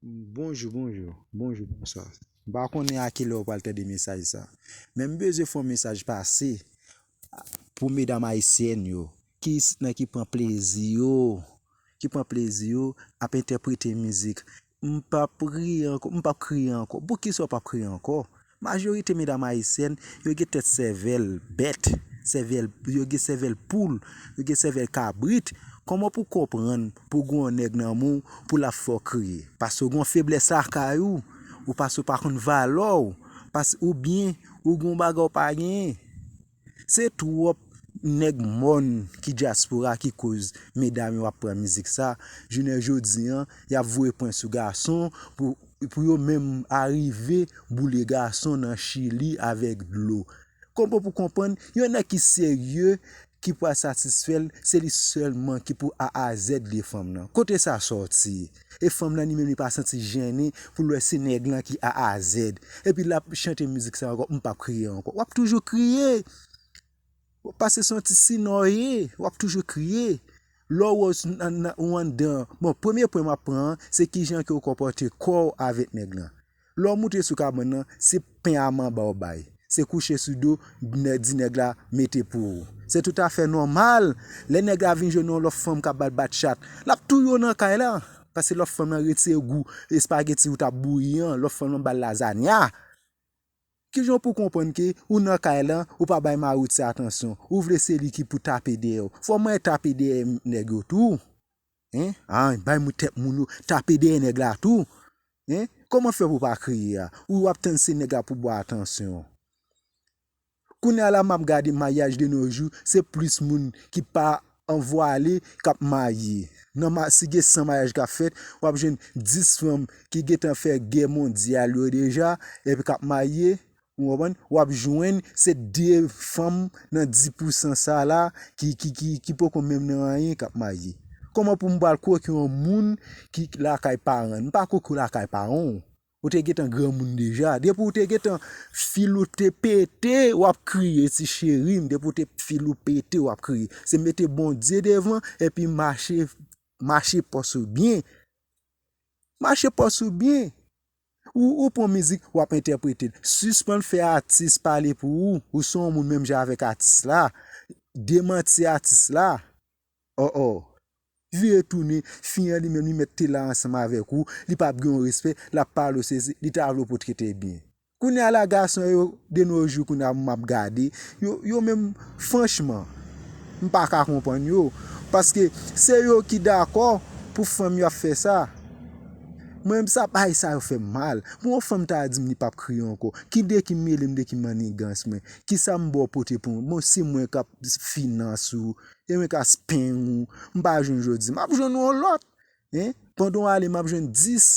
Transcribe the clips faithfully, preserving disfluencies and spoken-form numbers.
Bonjou, bonjou, bonjou, bonswa. M pa konnen a kilè w pral tande mesaj sa. Men m bezwen fè yon mesaj pase pou medam ayisyèn yo, ki s-, nan ki pran plezi yo, ki pran plezi yo ap entèprete mizik. M p ap ri ankò, m p ap kriye ankò. Poukisa w p ap kriye ankò? Majorite medam ayisyèn, yo gen tèt sèvèl bèt, sèvèl, yo gen sèvèl poul, yo gen sèvèl kabrit. Kòman pou konprann pou gen yon nèg nan men w pou l ap fè w kriye? Paske w gen yon feblès lakay ou, ou paske w pa konn valè w, pas-, oubyen ou gen yon bagay w pa genyen. Se twòp nèg mòn ki dyaspora ki koz medam yo ap pran mizik sa. Jounen jodi an, y ap voye pwen sou gason pou, pou yo menm arive boule gason nan Chili avèk dlo. Kòman pou konprann, yon nèg ki serye, ki pral satisfè l, se li sèlman ki pou A a Z li fanm nan. Kote sa sòti? E fanm nan li menm li pa santi jennen pou l wè se nèg lan ki A a Z. Epi l ap chante mizik sa ankò, m p ap kriye ankò. W ap toujou kriye. Paske se yon ti sinò w ye, w ap toujou kriye. Lè w wè w nan, nan, ou anndan, bon, premye pwen m ap pran an, se kijan ke w konpòte kò w avèk nèg lan. Lè w moute sou kabann nan, se pen a manba w bay. Se kouche sou do, nè-, di nèg la mete pou ou. Se toutafè nòmal. Lè nèg la vin jwenn yon lòt fanm k ap ba l bat chat, l ap touye w nan kay la. Paske lòt fanm nan retire gou espageti ou t ap bouyi an, lòt fanm nan ba l lazanya. Kijan w pou konprann ke ou nan kay lan, ou pa bay mari w ti atansyon, ou vle se li ki pou tape dèyè w? Fò w manyen tape dèyè nèg yo tou. Hein? Ay, bay moun tèt moun yo, tape dèyè nèg la tou. Hein? Kòman fè pou w pa kriye a? Ou ap tann se nèg la pou ba w atansyon. Kounye a la m ap gade maryaj de nos jours, se plis moun ki pa anvwale k ap marye. Nan ma-, si gen san maryaj k ap fèt, w ap jwenn dis fanm ki gentan fè gè mondyal yo deja, epi k ap marye, ou konprann? W ap jwenn se de fanm nan dis pousan sa la ki, ki, ki, ki poko menm nan anyen k ap marye. Kòman pou m pral kwoke yon moun ki lakay paran l? M pa kwoke w lakay paran w. Ou te gentan granmoun deja. Depi w te gentan fil ou te pete, w ap kriye, ti cheri m. Depi w te fil ou pete, w ap kriye. Se mete Bondye devan, epi mache, mache pòs ou byen. Mache pòs ou byen. Ou, ou pran mizik, w ap entèprete l. Sispann fè atis pale pou ou. Ou se yon moun menm jan avèk atis la. Demanti atis la. Oh, oh. Vire tounen, fi an li menm, li mèt te la ansanm avèk ou, li p ap gen yon respè, l ap pale w sezi, li ta vle w pote te byen. Kounye a la, gason yo, de nos jours, kounye a m ap gade, yo, yo menm, franchman, m pa ka konprann yo. Paske se yo ki dakò pou fanm yo ap fè sa. Mwen menm sa, bagay sa yo fè m mal. Pou yon fanm ta di m li p ap kriye ankò. Ki de ki mele m de ki mannigans mwen? Kisa m ba w pote pou mwen? Bon, se mwen k ap finans ou. E mwen ka spen ou. M pa jwenn jodi. M ap jwenn yon lòt. Hein? Pandan w ale, m ap jwenn dis.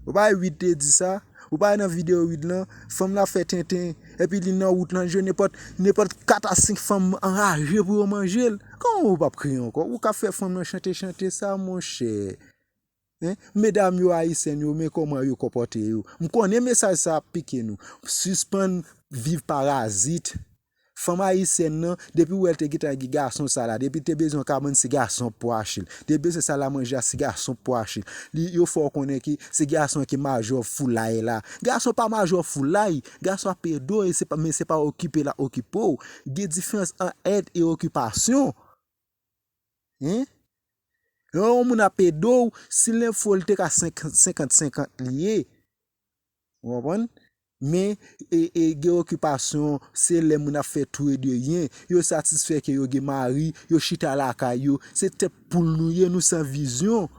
Ou pa wè Wid te di sa? Ou pa wè nan videyo Wid lan? Fanm la fè tenten. Epi li nan wout lan, jwenn nenpòt, nenpòt kat a senk fanm anraje pou yo manje l. Kòman ou p ap kriye ankò? Ou ka fè fanm nan chante, chante sa, monchè. Hein? Medam yo ayisyèn yo, men kòman yo konpòte yo. M konnen mesaj sa ap pike nou. Sispann viv parazit. Fanm ayisyèn nan, depi w wè l te gentan gen gason sa la, depi te bezwen yon kabann se gason pou achte l. Depi bezwen sal a manje a se gason pou achte l. Li, yo fè w konnen ke se gason ki majò foulay la. Gason pa majò foulay, gason ap ede w, e se pa, men se pa okipe l ap okipe w. Gen diferans ant èd e okipasyon. Hein? Lè yon moun ap ede w, si l enfo l te ka senkant senkant li ye. Ou konprann? Men, e, e, gen okipasyon, se lè moun ap fè tou e de yen. Yo satisfè ke yo gen mari, yo chita lakay yo. Se tèt poul nou ye, nou san vizyon.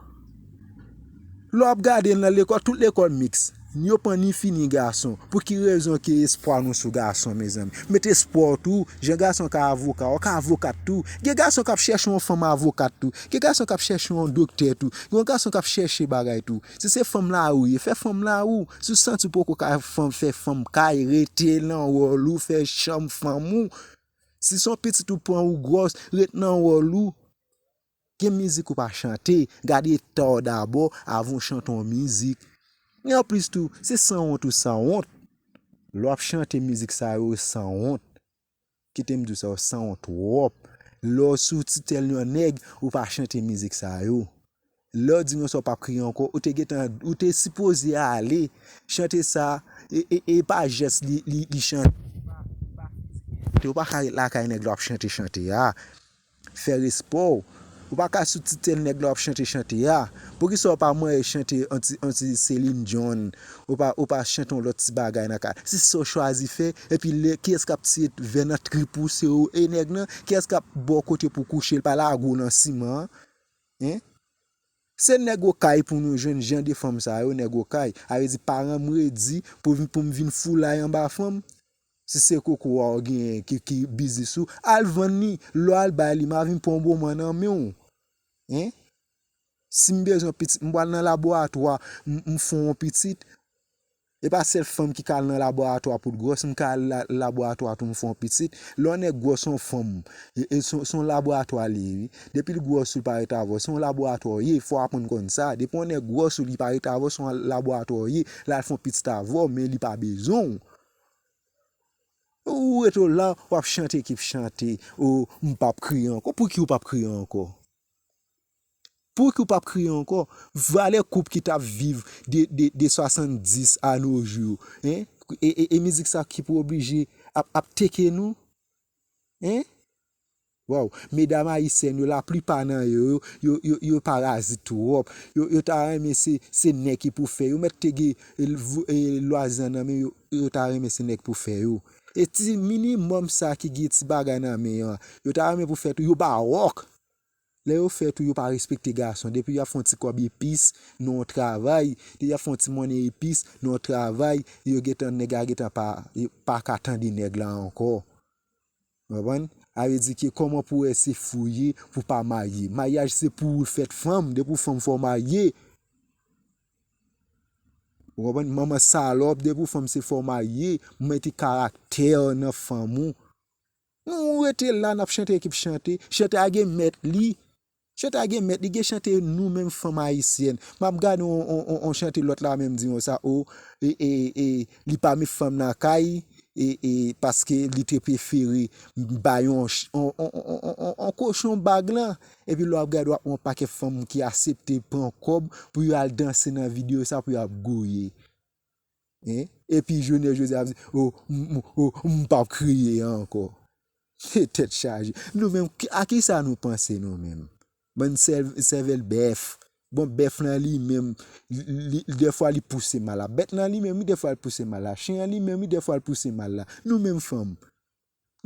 Lè w ap gade nan lekòl, tout lekòl miks, yo pran ni fi ni gason. Pou ki rezon ke espwa nou sou gason, mezanmi? Met espwa w tou, jan gason ka avoka, w ka avokat tou. Gen gason k ap chèche yon fanm avokat tou. Gen gason k ap chèche yon doktè tou. Gen gason k ap chèche bagay tou. Si se fanm lari w ye, fè fanm lari w. Si w santi w poko ka fanm, fè fanm kay, rete nan wòl ou, fè chanm fanm ou. Si se yon pitit ou pran ou gwòs, ret nan wòl ou. Gen mizik ou pa chante, gade eta w dabò avan w chante yon mizik. E anplis tou, se sanwont ou sanwont. Lè w ap chante mizik sa yo, sanwont. Kite m di w sa, w sanwont twòp. Lè w sou titèl yon nèg, ou pa chante mizik sa yo. Lè w di yon sa w p ap kriye ankò, ou te gentan, ou te sipoze ale. Chante sa, e, e, e pa jès li, li, li chante. Ou pa ka ret lakay nèg la w ap chante chante a. Fè respè w. Ou pa ka sou titèl nèg la w ap chante chante a. Poukisa w pa manyen chante anti, anti Celine Dion? Ou pa, ou pa chante yon lòt ti bagay nan ka. Se sa w chwazi fè, epi lè, kiyès k ap tiye vè nan trip ou, se ou e nèg lan? Kiyès k ap ba w kote pou w kouche, l pa lage w nan siman an? Hein? Se nèg Okay pou nou jwenn jan de fanm sa yo, nèg Okay. A vle di paran m redi pou vin, pou m vin foulay anba fanm. Si se koko a w genyen ki, ki biznis ou, al vann li. Lè w al bay li, m a vin pran yon boman nan men w. Hein? Si m bezwen pitit, m pral nan laboratwa, m, m fè yon pitit. E pa sèl fanm ki ka al nan laboratwa pou l gwòs, m ka al la, laboratwa tou m fè yon pitit. Lè yon nèg gwòs yon fanm, e, e se, se yon laboratwa li ye, wi. Depi l gwòs ou, l pa ret avè w, se yon laboratwa w ye, fò w aprann konn sa. Depi yon nèg gwòs ou, li pa ret avè w, se yon laboratwa w ye, l al fè yon pitit avè w, men li pa bezwen w. Ou rete w la, w ap chante ekip chante, o, m p ap kriye ankò. Pouki w p ap kriye ankò? Pouki w p ap kriye ankò? Valè koup ki t ap viv de, de, de swasanndis a nos jours, hein? E, e, e mizik sa ki pou oblije ap, ap teke nou? Hein? Waw, medam ayisyèn yo, laplipa nan yo, yo, yo, yo, yo parazit twòp. Yo, yo ta renmen se, se nèg ki pou fè yo. Mèt te gen, e, lwazi an nan men yo, yo ta renmen se nèg pou fè yo. E ti minimòm sa ki gen ti bagay nan men an, yo ta renmen pou fè tou, yo bawòk. Lè yo fè tou, yo pa respekte gason. Depi y ap fè yon ti kòb epis nan yon travay, depi y ap fè yon ti monnen epis nan yon travay, yo gentan, nèg la gentan pa, pa ka tande nèg la ankò. Ou konprann? A vle di ke kòman pou wè se fouye pou pa marye. Maryaj se pou ou fèt fanm, depi w fanm fò w marye. Ou konprann? Manman salòp, depi w fanm se fò w marye, mete karaktè nan fanm ou. Nou rete la, n ap chante ekip chante. Chante a gen mèt li. Chante a gen mèt li, gen chante nou menm fanm ayisyèn. M ap gade on, on, on, on chante lòt la menm di yon sa, o, e, e, e, li pa met fanm nan kay, e, e, paske li te prefere bay on, ch- on, on, on, on, on, on kochon bag lan. Epi lè w ap gade, w ap wè on pakèt fanm ki aksepte pran kòb pou yo al danse nan videyo sa pou yo ap gouye. Hein? Epi jounen jodi a ap di, o, m, m, o, m p ap kriye ankò. Tèt chaje. Nou menm, ki- a kisa nou panse nou menm? Bann sèv- sèvèl bèf. Bon, bèf lan li menm, li, li- dèfwa li pouse mal la. Bèt lan li menm, wi, dèfwa li pouse mal la. Chen an li menm, wi, dèfwa li pouse mal la. Nou menm fanm,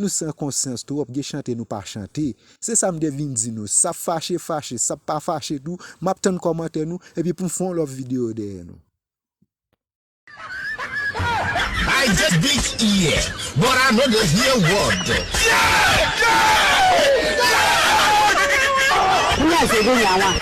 nou san konsyans twòp, gen chante nou pa chante. Se sa m te vin di nou. Sa fache, fache. Sa pa fache tou, m ap tann kòmantè nou, epi pou m fè yon lòt videyo dèyè nou. I just beat here, but I know the real word. Kounye a se kounye a, wan.